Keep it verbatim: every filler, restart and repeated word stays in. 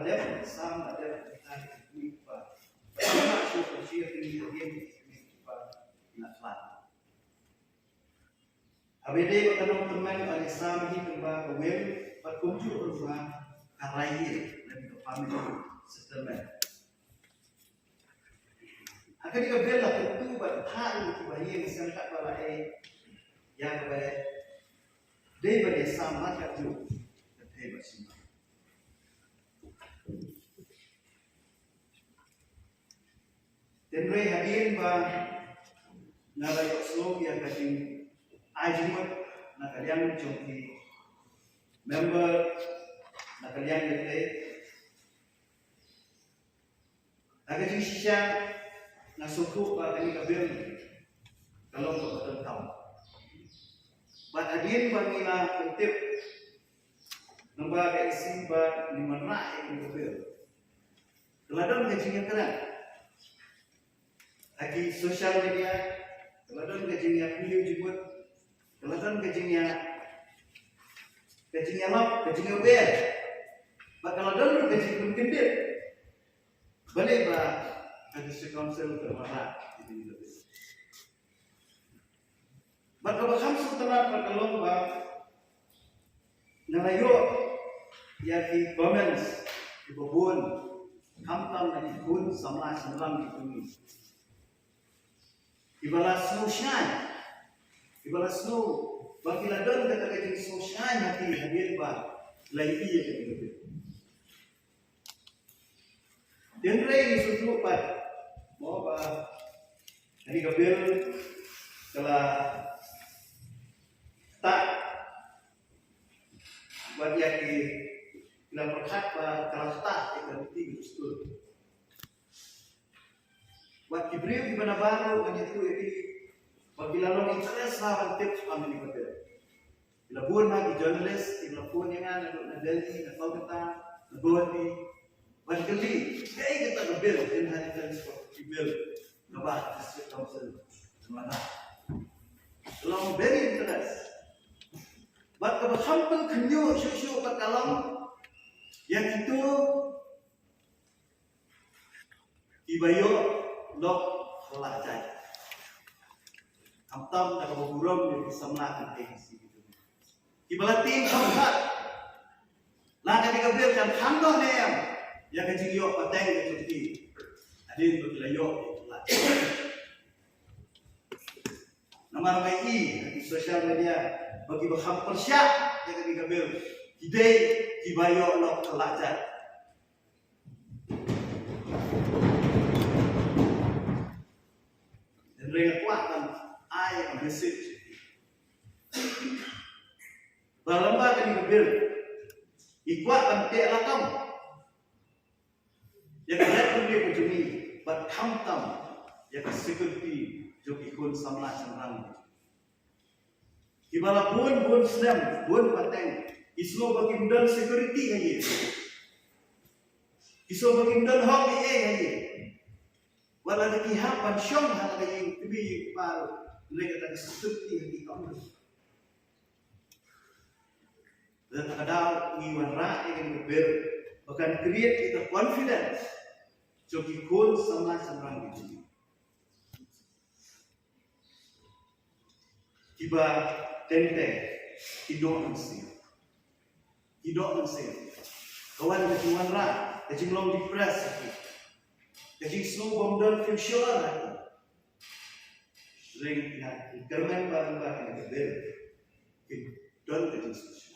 Lem sam ba dep kita ki ba. Ba shu ko shi ki ni ki ba na khlad. Haba dei ba ka nongtymmen ba ïasam hi kumba ka wim bad kumjuh ruh ba ka rai hi lem ka family settlement. Ha kane ka bill la kyntu bad thah ïa kiba ïeng sngewthuh ba la ai ïa kaba dei ban ïasam ha kajuh ka thei ba sngewthuh. Tynrai hadien ba nga la ïohsngew ïa ka jingai jingmut na ka liang jong ki member na ka liang ïatrei. Na ka jingshisha nga sngewthuh ba kane ka bill ka long kaba donkam. Bad hadien ba ngi la pyntip naba ka isi ba ngi wanrah ïa kane ka bill, ka la don ka jingïakren ha ki social media, ka la don ka jingïapynïoh jingmut, ka la don ka jingïa, ka jingïalap, ka jingïawer, bad ka la don ruh ka jingpynkyndit. Balei ba ka District Council ka wanrah ïa kane ka bill? Bad kaba kham sngewtynnat bad ka long ba nga la ïoh ïa ki comments kiba bun, khamtam na ki khun samla shynrang ki khun kiba la sngew shngaiñ, kiba la sngew ba ki la don kata ka jingsngew shngaiñ ha ki hadien ba la ïohi ïa kane ka bill. Tynrai ngi sngewthuh pat mo ba kane ka bill ka la ktah bad ïa ki, ki la pyrkhat ba ka la ktah ïa ka riti ka dustur. Bad ki briew kiba nabar ruh ngan ïathuh ïa ki ba ki la long interest bha ban tip shaphang kane ka bill. Ki la bun ha ki journalist kiba la phone ïa nga naduh na Delhi, na Kolkata, na Guwahati, ban kylli kaei kata ka bill, inheritance of ki bill kaba District Council ka wanrah. Ka long very interest. Bad kaba kham pynkhynñiuh shuh shuh bad ka long ïa kito kiba ïoh lok ka la jait. Khamtam da kaba burom ïa ki samla ka A D C. Kiba la tieng kham khat. La kane ka bill kan khang noh ne em ïa ka jingïoh pateng ka jong ki hadien ba ki la ïoh ka la jait. Namar nga i ha ki social media ba kiba kham pyrshah ïa kane ka bill ki dei kiba ïoh lok ka la jait. Hynrei nga kwah ban ai a message ba lem bad kane ka bill ngi kwah ban teh lakam ïa ka jaitbynriew ka jong ngi bad khamtam ïa ka security jong ki khun samla shynrang. Kiba la bun bun snem, bun pateng, ki sngew ba kim don security ha ïing. Ki sngew ba kim don hok ei ei ha ïing. Wat la ki hap ban shong ha la ka ïing kmie ïing kpa ruh, hynrei kata ka security ha ki kam don. Kata ka daw ngi wanrah ïa kane ka bill ba kan create ïa ka confidence jong ki khun samla shynrang ki jong ngi. Kiba teng teng ki noh mynsiem. Ki noh mynsiem. Ka wan ka jingwanrah, ka jinglong depressed ha ki. Ka jingsngew bym don future ha ki. Hynrei nga kyrmen ba lyngba kane ka bill kin don ka jingsngew.